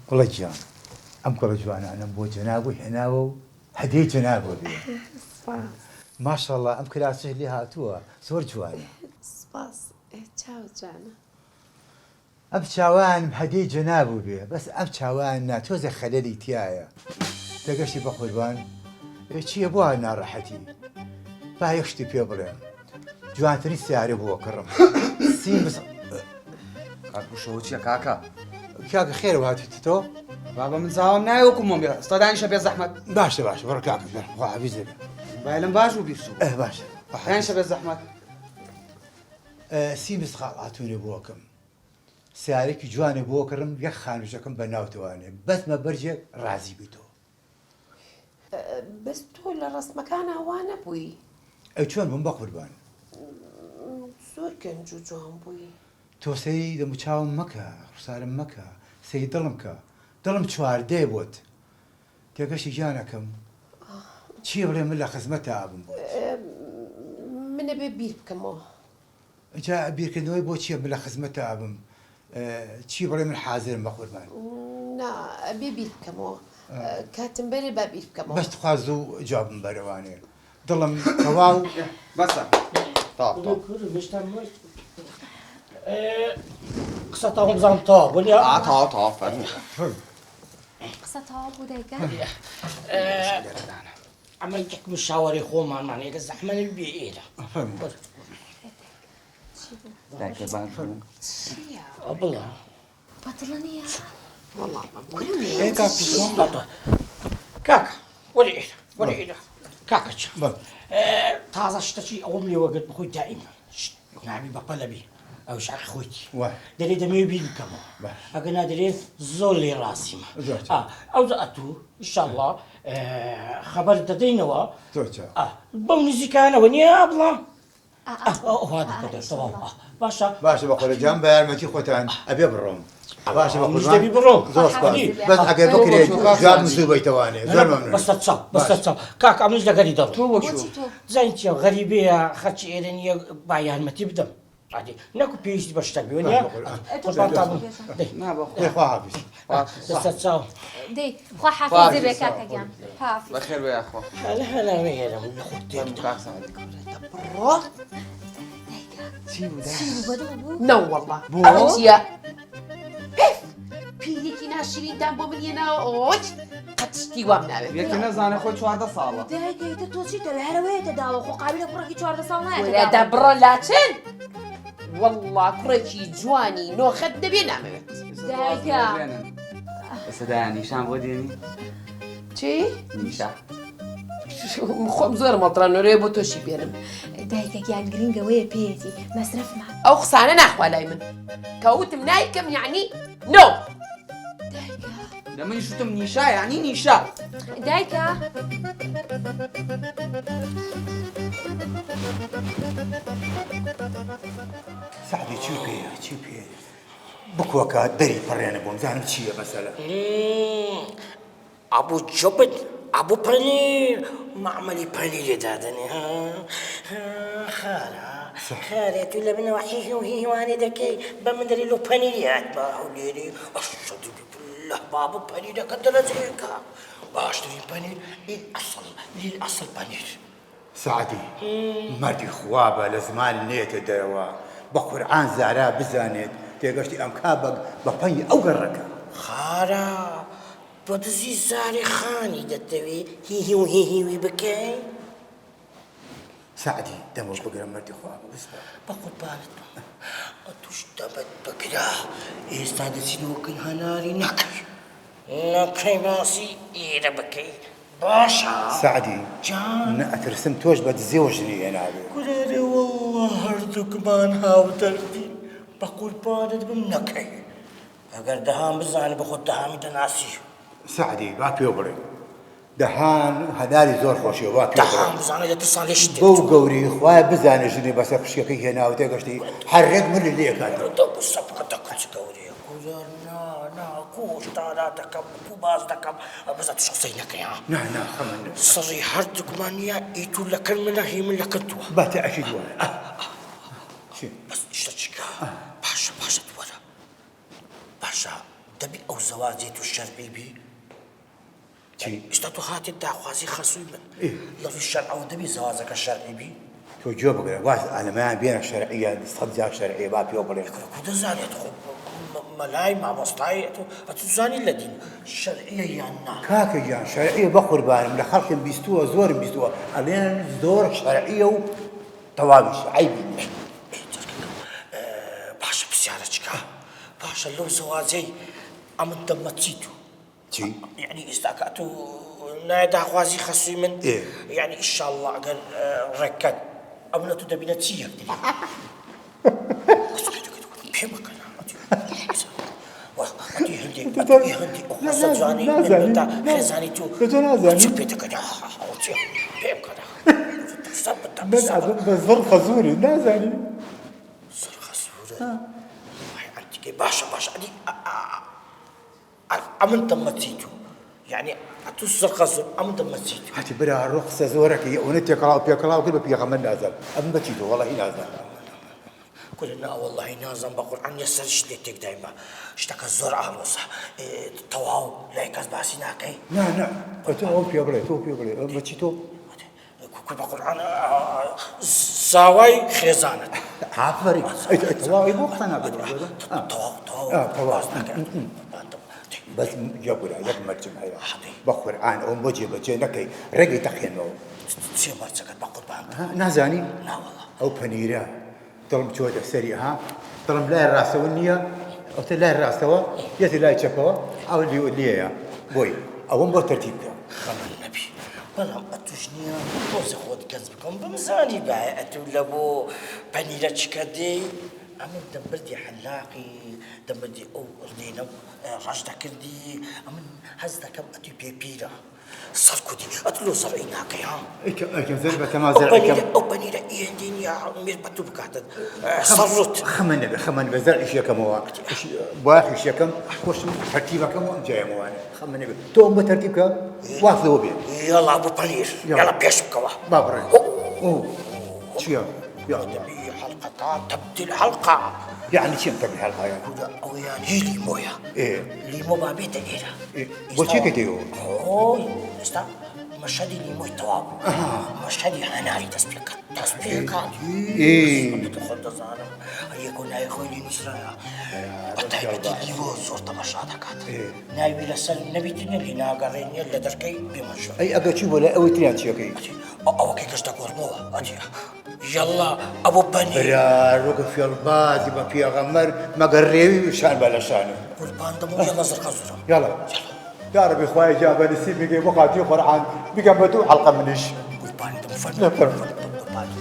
گوڵە گیان ئەم گوڵە جوانانەم بۆ جەنابو هێناوە و هەدیەی جەنابو بێ. سپاس. ماشاءاللە ئەم کراسەش لێ هاتووە زۆر جوانە. سپاس چاوت جوانە. ئەم چاوانم هەدیەی جەنابو بێ بەس ئەم چاوان نا تۆزێ خەلەلی تیایە تێگەشتی بەقوربان چیە بۆ ناڕەحەتی با یەک شتی پێ بڵێم جوانترین سیارە بۆ کڕم سی مس کاک وشەوە چیە کاکە؟ کاکە خێرە هاتویتە تۆ؟ بابە من زاوام نایە وەکو مۆم بێ ئێستا دانیشە بێ زەحمەت. باشە باشە بڕۆ کاکە گیان خوا حافیز دەبێ. مۆبایلم باش بوو بیر چوو. ئه باشە خوا حافیز. دانیشە بێ زەحمەت. سی مسقاڵ ئاتونێ بۆکەم سیارێکی جوانێ بۆ کڕم یەک خانووشەکەم بە ناوتەوانێ بەس مەبەرجێک ڕازی بیتۆ. بەس تۆ لە ڕەسمەکانا وا نەبووی. ئەی چۆن بووم بەقوربان؟ زۆر گەنج و جوان بووی. تۆ سەیری دەموچاوم مەکە، ڕوخسارم مەکە، سەیری دڵم کە، دڵم چواردەیە بۆت. تێگەشتی گیانەکەم؟ چی بڵێ من لە خزمەتتا ئەبم بۆت. من ئەبێ بیر بکەمەوە. جا بیرکردنەوەی بۆ چیە من لە خزمەتتا ئەبم چی بڵێ من حازرم بەقوربان. نا ئەبێ بیر بکەمەوە کاتم بەرێ با بیر بکەمەوە. بەس تخوا زوو جوابم بەرەوانێ دڵم تەواو. بەسە تەواو تەواو. قسە تەواو بزانم تەواو بوو نیە؟ ئا تەواو تەواو فەرموو. قسە تەواو بوو دایکە؟ ئەمە یەک مشاوەرەی خۆمانمان ئێگە زەحمە نەبی بێ ئێرە. فەرموو. دایکە باش بوو. چییە؟ بڵێ. بەدڵە نییە؟ وەڵا ئێ کاک پشتۆ. کاکە وەرە ئێرە وەرە ئێرە کاکە چ بەڵێ. تازە شتەکی ئەوەم لێوەگرت بەخۆی دائیمە نابی بەپەلە بی ئەویش حەقی خۆیتی دەرێ دەمەوێ بیر بکەمەوە ئەگەر نا دەرێ زۆر لێ ڕازیمە ئەوجا ئەتوو ئیشاڵڵا خەبەر دەدەینەوە بەو نزیکانەوە نییە ئابڵا باشە باشە بەخۆرە جان بە یارمەتی خۆتان ئەبێ بڕۆم باشە بە قوربان دەبی بڕۆم زۆر سپاس بەس ئەگەر بکرێت جواب زوو بەیتەوانێ زۆر مەمنون بەسەر چاو بەسەر چاو کاکە ئەمنیش لەگەری دەڕۆم تۆ وەکو زانی چیە غەریبەیە خەرکی ئێرە نییە با یارمەتی بدەم عادی نەکو پێویستی بە شتێک بێ نییە قوربانتان بم دەی نا بەخوا دەی خوا حافیز لەسەر چاو دەی خوا حافیزی بێ کاکە گیان حافیز بەخێر بێ یاخوا هەلا هەلا وێرم لە خۆت تێک فەرموو کاک سەعدی بڕۆ چی بوو دایە؟ چی بوو بەدڵ بوو؟ نەوەڵڵا بۆ؟ ئەوە چییە؟ پف پیرێکی ناشرینتان بۆ من هێناوە ئۆی قەت شتی وام ناوێت. یەکێ نەزانێ خۆی 14 ساڵە. دایکە ئیتر تۆ چیتە هەر ئەوەیەتە داوە خۆ قابیلە کوڕێکی 14 ساڵ نایەتە وەرە داوە. دە بڕۆ لاچن وەڵڵا کوڕێکی جوانی نۆخەت دەبێ نامەوێت. دایکە. ئێستا دایە نیشان بۆ دێنی؟ چی؟ نیشا. خۆم زۆرم هەڵتران نۆرەیە بۆ تۆشی بێنم. دایکە گیان گرنگ ئەوەیە پێیەتی مەسرەفمان. ئەو قسانە ناخوا لای من کە وتم نایکەم یەعنی نۆ. دایکە. لە منیش وتم نیشا یەعنی نیشا. دایکە. سەعدی چی پێیە چی پێیە بکۆکە دەری پەڕێنە بۆم زانم چییە مەسەلە. ئەبو جبن ئەبو پەنیر مەعمەلی پەنیرێ دادەنێ ها ها خارە خارە تو لە منەوە هیه و هیوانێ دەکەی بە من دەری لۆ پەنیری هاتمە هەولێری ئەشهەدو باللە بابە پەنیرەکە دەرەجەیەکە باشترین پەنیر للئەسڵ للئەسڵ پەنیر. سەعدی مەردی خوا بە لە زمان نێتە دەرەوە بە قورعان زارا بزانێت تێگەشتی ئەمکا بە پەنگی ئەو گەڕەکە. خارە تۆ دزی زارێ خانی دەتەوێ هیهی و هیهیوی بکەی؟ سەعدی دەمەو بگرە مەردی خوا بە بزبە. بە قوربانت بم ئەتوش دەمت بگرە ئێستا دەچینەوە کن هەناری نەکەی نەکەی باسی ئێرە بکەی باشە سەعدی جان من ئەترسم تۆش بە دزیەوە ژنی هێنابێ. کورە ئەرێ وەڵڵا هەردووکمان هاودەردین بە قوربانت بم نەکەی ئەگەر دەهان بزانی بە خۆت دەهامی دەناسی. سەعدی با پێو بڵێم دەهان هەناری زۆر خۆشیە با پێو بڵێم. دەهان بزانێ لە ترسان لێشی تێک بەو چووە. گەورەی خوایە بزانێ ژنی بەسەر خوشکەکەی هێناوە تێگەشتی هەر رێک ملی لێ ئەکاتەوە. دە قسە بکە دە کچ گەورەیە کورە نا نا کوش تارا دەکەم کو باس دەکەم بەس ئەتوش قسەی نەکەی ها. نا نا خەمت نەبێ. سڕی هەردووکمان نیە ئی تو لەکن منە هی من لەکن تووە. با تەئکید وایە. چی؟ بەس شتە چیکە باشە باشە تو وەرە. باشە دەبی ئەو زەواجەی تو شەرعی بی؟ چی؟ ئیستا تۆ هاتیت داخوازی خەسووی من لە ڕووی شەرعەوە دەبی زەواجەکە شەرعی بی؟ تۆ گوێ بگرە واز ئالەمەیان بێنە شەرعیە سەد جار شەرعیە با پێوە بڵێم. کورە کو دەزانێت خۆ مەلای مامۆستای ئەتۆ ئەتو زانی لە دین شەرعیە یان نا؟ کاکە گیان شەرعیە بەقوربانم لە خەڵکم بیستووە زۆرم بیستووە ئەڵێن زۆر شەرعیە و تەواویش عەیبی نیە. ئێ جەرگەکەم باشە پرسیارە چکا باشە لەو زەواجەی ئەمن دەمە چی تو؟ چی؟ یەعنی ئیستا کە ئەتوو نایە داخوازی خەسووی من ئێ. یەعنی ئیشاڵڵا ئەگەر ڕێککەت ئەمن ئەتوو دەبینە چی یەکتری؟ پێ مەکەنە ئەتوو هەندێک ئەتوو هەندێک ئەو قسە جوانی من تا خێزانی تو تۆ نازانی؟ چی پێ دەکەن چی پێ بکەنە من ئەبم بە زڕ خەزووری نازانی؟ زڕ خەزوورە وای عەنتیکەی باشە باشە ئەدی ئەمن دەمە چی تو یعنی ئەتو زڕ خەزوور ئەمن دەمە چی تو. هەتی برا ڕۆ قسە زۆرەکەی ئەوەنە تێکەڵاو پێکەڵاو کرد بە پێغەمبەر نازانم ئەبم بە چی تۆ وەڵاهی نازانم. کورە نا وەڵاهی نازانم بە قورعان یە سەرشت لێ تێک دایمە شتەکە زۆر ئاڵۆزە تەواو لای کەس باسی ناکەی؟ نا نا ئەتۆ ئەوم پێ بڵێ تۆ پێ بڵێ بە چی تۆ؟ کورە بە قورعان زاوای خێزانت. ئافەرین ئەی تەواو ئەی بۆ قسە ناکەی تەواو تەواو تەواو باس ناکەم. بەس یەک برا یەک مەرجم هەیە بە قورعان ئەوم بۆ جێبەجێ نەکەی ڕێگەی تەقێنەوە. چیە مەرجەکەت بە قوربان؟ نازانی؟ نا وەڵا. ئەو پەنیرە دڵم چۆتە سەری ها دڵم لای ڕاستەوە نییە ئەوتە لای ڕاستەوە یەتە لای چەپەوە ئەو لێیە بۆی ئەوەم بۆ تەرتیب بکە. خەمت نەبی بەڵام ئەتوش نییە تۆزێ خۆت گەنج بکەم بمزانی بایە ئەتوو لە بۆ پەنیرە چکە دێی ئەمن دەمبردی حەلاقی دەمبردی ئەو ڕدینە ڕەش دەکردی ئەمن هەست دەکەم ئەتوی پێ پیرە. سەر کودی ئەتو لۆ زەرعی ناکەی ها؟ ئەیکەم زەر بەتەما زەرعی کەم. ئەو پەنیرە ئیهندی نییە میر بە تو بکاتن سەر ڕوت. خەمە نەبێ خەمە نەبێ زەرعیش یەکەمەوە بواخیش یەکەم خۆشم تەرتیبەکەم و ئەمجا یەمەوانێ خەمە نەبێ تۆ ئەم بۆ تەرتیب کە واز لەوە بێ. یەڵا بۆ پەنیر یەڵا پێش بکەوە. با بڕۆین. چییە؟ یا دەبی حەڵقەکە تەبدیل حەڵقە. یەعنی چیم تەبدیل حەڵقە یان؟ کورە ئەوەیان هی لیمۆیە. ئێ. لیمۆ با بێتە ئێرە. بۆ چی کردیەوە؟ ئۆی ئێستا مەشهەدی لیمۆی تەواو بوو. مەشهەدی هەناری دەست پێ کرد. دەست پێ کرد. ئێ. خۆت دەزانم هەر یەکۆ ناوی خۆی لێ نووسرایە. بە تایبەتی لیمۆ زۆر تەماشا دەکات. ناوی لەسەر نەبیت نیە لێ ناگەڕێ نیە لە دەرکەی بێمەشە. ئەی ئەگەر چوو بۆ لای ئەوەی تریان چیەکەی؟ ئەوەکەی کەش دەگۆڕمەوە. ئەدی یەڵا ئەبۆ پەنیر. برا ڕووکە فێڵبازی بە پێغەمبەر مەگەر ڕێوی شان بە لە شانم. قوربان دەبم یەڵا زڕقە زورم. یەڵا یاڕەبی خوایە گیان بە نسیب بکەی بۆ خاتری قورعان بکەم بە دوو حەڵقە منیش. قوربانی دەبم فەرموو. فەرموو. قوربانی.